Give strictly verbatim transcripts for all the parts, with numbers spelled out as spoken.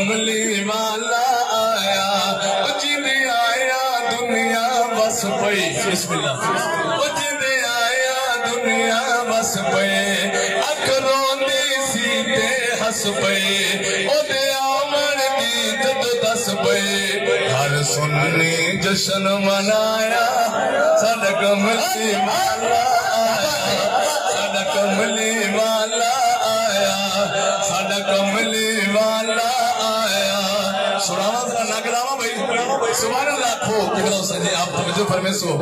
کملی والا آیا، او جیندے آیا دنیا وس پئی۔ بسم اللہ۔ او جیندے آیا دنیا وس پئی، اکھ روندی سی تے ہس پئی، اوندے آوݨ دی جدوں ݙس پئی۔ ہر سنی جشن منایا، ساݙا کملی والا آیا، ساݙا کملی والا آیا، ساݙا کملی والا آیا۔ سݨاواں ذرا، نہ ڳلاواں بھائی؟ سبحان اللہ آکھو، قبلہ حسین جی آپ توجہ فرمیسو۔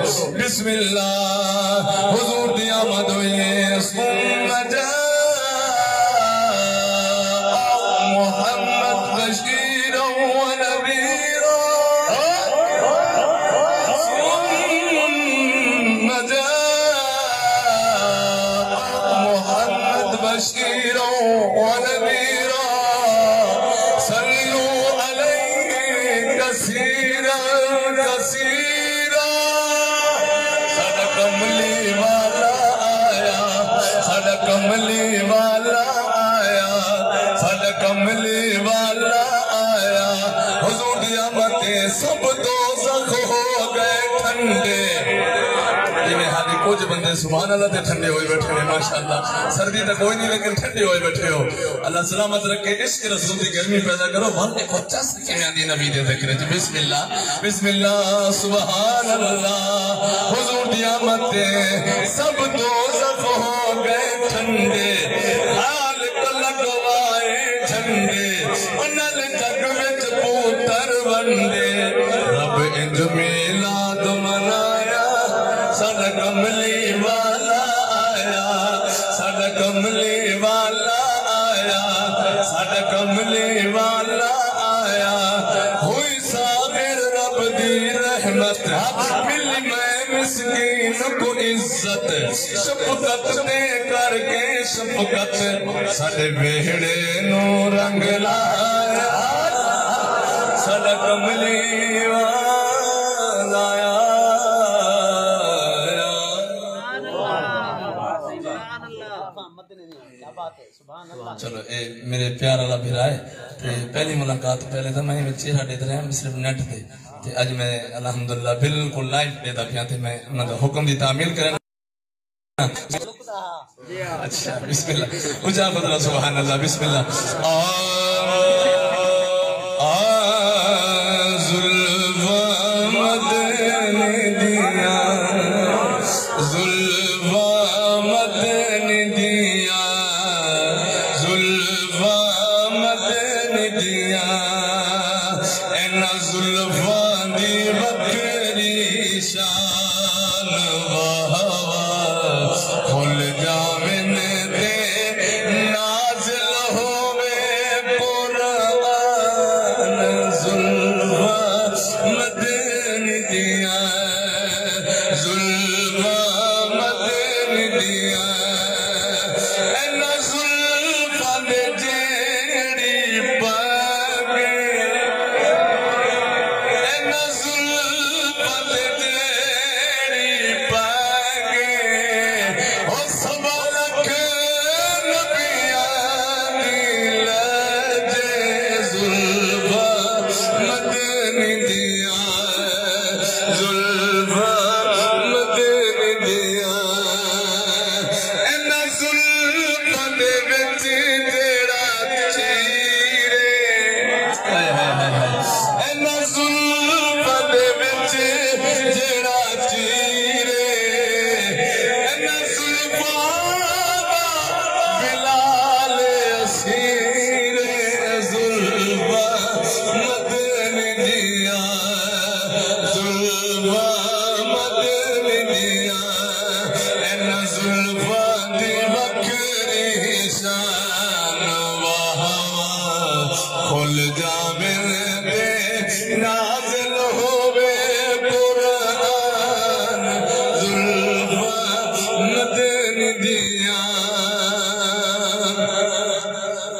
بسم اللہ، حضور دی آمد ہوئی ہے۔ ثم جاء محمد بشيرا ونذيرا۔ ثم جاء محمد بشيرا ونذيرا۔ صلوا عليه كثيرا كثيرا۔ ساݙا کملی والا آیا، ساݙا کملی والا آیا، ساݙا کملی والا آیا۔ حضور دی آمد تے سب دوزخ ہو ڳئے ٹھنڈے۔ جیویں حالی کجھ بندے سبحان اللہ تے ٹھنڈے ہوئے ٻیٹھے نے، ماشاءاللہ۔ سردی تاں کوئی نہیں، لیکن ٹھنڈے ہوئے ٻیٹھے ہو۔ اللہ سلامت رکھے، عشق رسول دی گرمی پیدا کرو۔ ول ݙیکھو چس کیویں آندی نبی دے ذکر وچ۔ بسم اللہ، بسم اللہ، سبحان اللہ۔ حضور دی آمد تے سب دوزخ ہو ڳئے ٹھنڈے، خالق لڳوائے جھنڈے، انہاں جڳ وچ پتر ونڈے۔ رب انج میلاد منایا، ساݙا کملی والا آیا، ساݙا کملی والا آیا، ساݙا کملی والا آیا۔ ہوئی ساغر رب دی رحمت، ملی میں مسکین کوں عزت، شفقت تے کر کے شفقت، ساݙے ویہڑے نوں رنگ لایا، ساݙا کملی والا آیا۔ چلو، اے میرے پیار والا بھرا ہے، تے پہلی ملاقات، پہلے تاں میں چہرہ ݙیہدا رہیا، میں صرف نیٹ تے، تے اڄ میں الحمدللہ بالکل لائیو ݙیہدا پیاں، تے میں انہاں دا حکم دی تعمیل کرݨ۔ اچھا، بسم اللہ۔ اچا پترا، سبحان اللہ، بسم اللہ۔ آ، آ، زلفاں مدنی دیاں، زلفاں مدنی دیاں، زلفاں مدنی دیاں۔ انہاں زلفاں دی وکھری شان، واہ واہ، کھل جاون تے نازل ہووے قرآن۔ زلفاں مدنی دیاں، زلفاں مدنی دیاں، انہاں زلفاں دے جیڑھی پاڳ، انہاں زلفاں دے جیڑھی پاڳ، او سوا لکھ نبیاں دی لہجے۔ زلفاں مدنی دیاں، زلفاں مدنی دیاں، انہاں زلفاں دے وچ جیڑھا چیر اے۔ ہائے، ہائے، ہائے، ہائے۔ انہاں زلفاں دے وچ جیڑھا چیر اے، انہاں زلفاں دا بلال اسیر اے۔ زلفاں مدنی دیاں، زلفاں مدنی دیاں، انہاں زلفاں دی وکھری شان، واہ واہ، کھل جاون تے نازل ہووے قرآن۔ زلفاں مدنی دیاں۔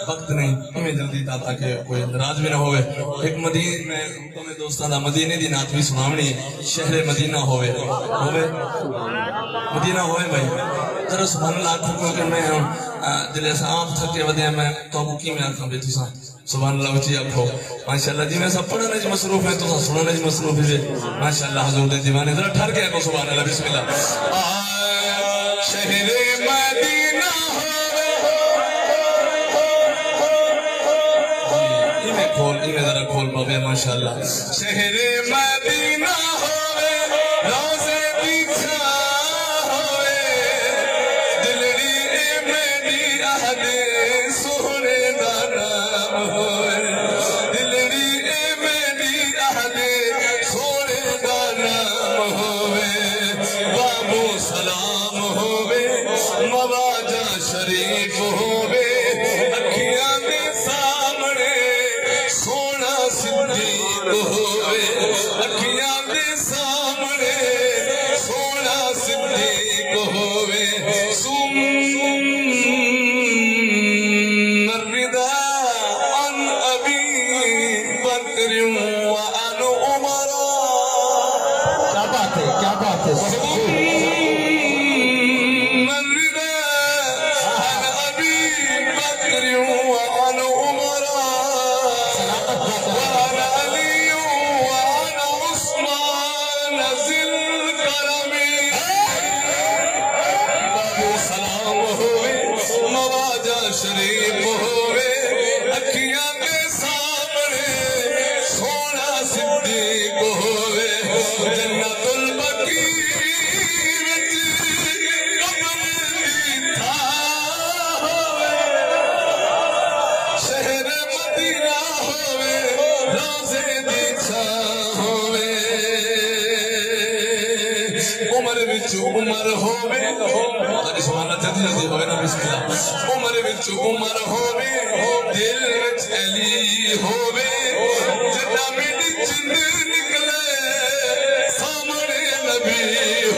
وقت نہیں، ایویں جلدی تاں تاکہ کوئی ناراض بھی نہ ہووے۔ ایک مدین میں تمہیں دوستاں دا مدینے دی نعت بھی سناونی ہے۔ شہر مدینہ ہووے، ہووے، مدینہ ہووے بھائی۔ ذرا سبحان اللہ آکھو، کیونکہ میں ہن، آ، جلے اساں آپ تھکے ودے ہیں، میں تہاکوں کیویں آکھاں بھئی تساں سبحان اللہ اچی آکھو۔ ماشاءاللہ، جی میں سب پڑھن وچ مصروف ہے، تساں سنن وچ مصروف ہے۔ ماشاءاللہ، حضور دے دیوانے، ذرا ٹھر کے آکھو سبحان اللہ، بسم اللہ۔ آ، شہر مدینہ ہووے۔ جی، ایویں کھول، ایویں ذرا کھول پاوے، ماشاءاللہ۔ شہر مدینہ ہووے، روضے دی چھاں ہووے، دلڑی اے میݙی آہدے سوہݨے دا نام ہووے، دلڑی اے میݙی آہدے سوہݨے دا نام ہووے، بابو سلام ہووے، مواجہ شریف ہووے، اکھیاں دے سامݨے سوہݨا صدیق ہووے، اکھیاں دے سامݨے سوہݨا صدیق ہووے۔ ثم الرضا عن ابی بکر وعن عمر۔ کیا بات ہے، کیا بات ہے۔ ثم الرضا عن ابی بکر وعن عمر وعن علی وعن عثمان ذی الکرم۔ بابو سلام ہووے، مواجہ شریف ہووے، اکھیاں دے سامݨے سوہݨا صدیق ہووے، جنت البقیع وچ قبر دی تھاں ہووے، شہر مدینہ ہووے، روضے دی چھاں ہووے۔ عمر وچ عمر ہووے، تاکہ سبحان اللہ جلدی جلدی ہووے نا، بسم اللہ۔ عمر وچ عمر ہووے، دل وچ علی ہووے، جݙاں میݙی جند نکلے، سامݨے نبی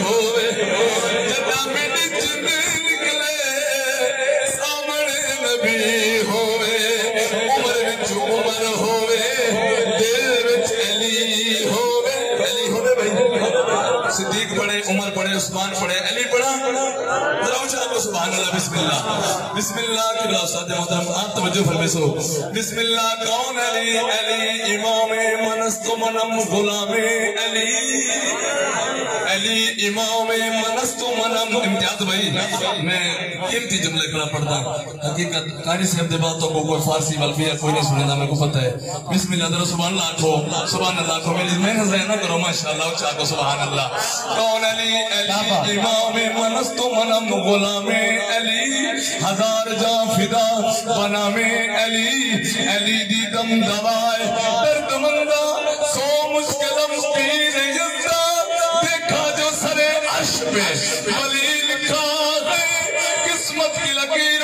ہووے، جݙاں میݙی جند نکلے، سامݨے نبی ہووے، عمر وچ عمر ہووے، دل وچ علی ہووے۔ علی ہووے بھائی، صدیق پڑھے، عمر پڑھے، عثمان پڑھے، علی پڑھا۔ ذرا اچا آکھو سبحان اللہ، بسم اللہ۔ بسم اللہ، قبلہ استاد محترم، آپ توجہ فرمیسو۔ بسم اللہ، کون علی؟ علی امام من است منم غلام علی۔ علی امام من است منم۔ امتیاز بھائی، میں قیمتی جملے پڑھا پڑھدا۔ حقیقت، قاری صاحب دے بعد تہاکوں کوئی فارسی والفیہ کوئی نہیں سݨیندا، میکوں پتہ ہے۔ بسم اللہ، ذرا سبحان اللہ آکھو، سبحان اللہ آکھو، میݙی محنت ضائع نہ کرو، ماشاءاللہ، اچا آکھو سبحان اللہ۔ کون علی؟ علی امام من است منم غلام علی، ہزار جاں فدا بہ نام علی، علی دی دم دوائے درد منداں، سو مشکلم پیر یزداں، دیکھا جو سر عرش پہ ولی لکھا ہے، قسمت کی لکیر